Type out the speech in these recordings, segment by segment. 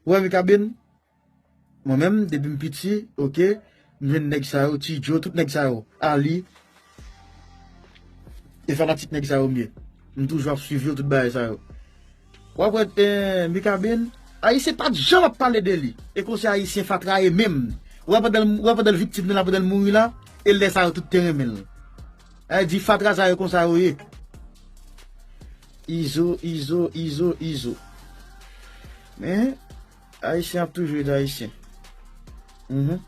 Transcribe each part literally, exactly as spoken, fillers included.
Ou wè Mikaben? Mwen menm, depi m piti, oke, m jwenn nèg sa yo, Ti Djo, tout nèg sa yo, Ali, e fanatik nèg sa yo m ye. M toujou ap swiv yo, tout bagay sa yo. W ap wè, eh, Mikaben, Ayisyen pa t janm ap pale de li. E konsa Ayisyen fatra ye menm. W wè pandan l, w wè pandan l viktim nan la, pandan l mouri la, e lè sa yo tout te renmen l. Sa vle di fatra sa yo konsa yo ye. Izo, Izo, Izo, Izo. Men, Ayisyen ap toujou ret Ayisyen. Mhm.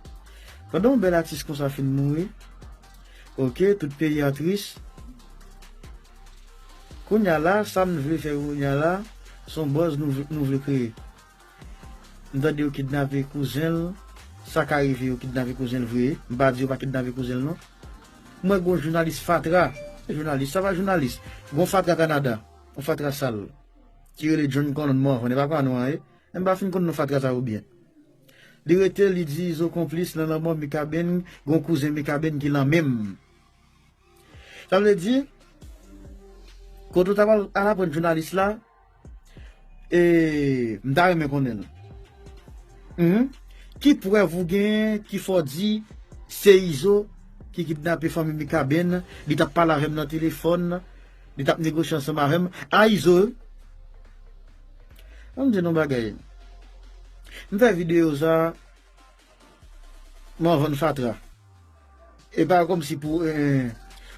Pandan yon bèl atis konsa fin mouri, oke, tout peyi a tris. Kounye a la, sa n vle fè kounye a la, se yon buzz nou vle, nou vle kreye. M tande yo kidnape kouzen l, sa ka rive yo kidnape kouzen l vre. M pa di yo pa kidnape kouzen l non. M wè gon jounalis fatra, jounalis, sa pa jounalis, gon fatra Kanada, yon fatra sal, ki rele John Connor Morvan, e pa pa nou an ye. M pa fin konn non fatra sa yo byen. Li rete, li di Izo konplis nan lanmò Mikaben, gon kouzen Mikaben ki lan menm. Sa vle di, kote w ta pral al aprann jounalis la, e, m ta renmen konnen l. Mhm. Ki prèv ou genyen ki fè w di se Izo ki kidnape fanmi Mikaben, li t ap pale avè m nan telefòn, li t ap negosye ansanm avè m? A Izo, wi. An m di nou bagay. M fè videyo sa, m an vann fatra. E pa kòmsi pou, eh,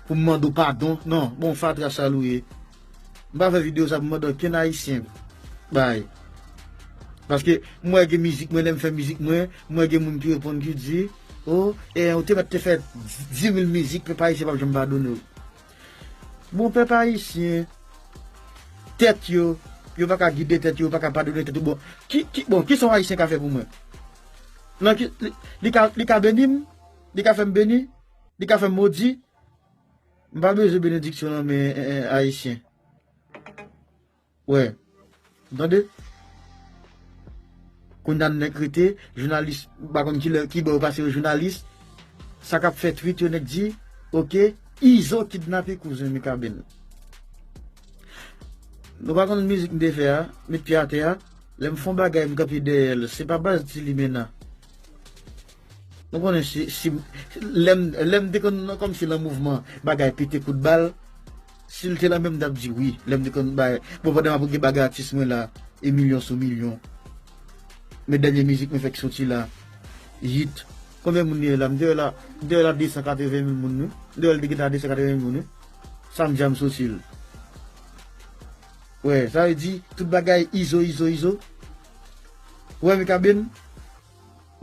pou m mande w padon. Non, bon, fatra sal ou ye. M pa fè videyo sa pou m mande okenn Ayisyen bagay. Paske m wè gen mizik mwen, lè m fè mizik mwen, m wè gen moun ki reponn ki di, o, eh, ou te mèt te fè dis mil mizik, pèp ayisyen p ap janm padone w. Bon, pèp ayisyen, tèt yo, yo pa ka gide tèt yo, yo pa ka padone tèt yo. Bon, ki, ki, bon, kisa yon Ayisyen ka fè pou mwen? Nan ki, li, li ka, li ka beni m? Li ka fè m beni? Li ka fè m modi? M pa bezwen benediksyon nan men, eh, eh, Ayisyen. Wè. Tande? Kounye a nèg rete, jounalis, m pa konn ki lè, ki bò yo pase yo jounalis. Sa k ap fè tweet yo, nèg di, oke, Izo kidnape kouzen Mikaben. Nou pa konn mizik m te fè a, met pye atè a, lè m fè yon bagay, m kanpe dèyè l, se pa baz Ti Limena. Nou konnen si, si, lè m, lè m te konn kòmsi lan mouvman, bagay pete kout bal, si l te lan menm, m t ap di wi, lè m te konn bay, bon, pandan m ap gen bagay atis mwen la, e milyon sou milyon. Men dènye mizik mwen fèk soti la, hit. Konbyen moun li ye la? M te wè la, m te wè la de san katreven mil moun, wi. M te wè l te gentan de san katreven mil moun, wi. Samdi a m soti l. Wè, sa vle di, tout bagay Izo, Izo, Izo. Wè, Mikaben,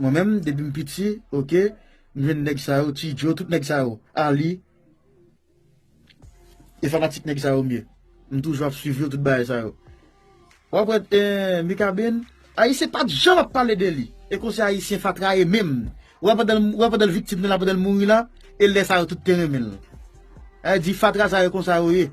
mwen menm, depi m piti, oke, m jwenn nèg sa yo, Ti Djo, tout nèg sa yo, Ali, e fanatik nèg sa yo m ye. M toujou ap swiv yo, tout bagay sa yo. W ap wè, eh, Mikaben, Ayisyen pa t janm ap pale de li. E konsa Ayisyen fatra ye menm. W wè pandan l, w wè pandan l viktim nan la, pandan l mouri la, e lè sa yo tout te renmen l. Sa vle di fatra sa yo konsa yo ye.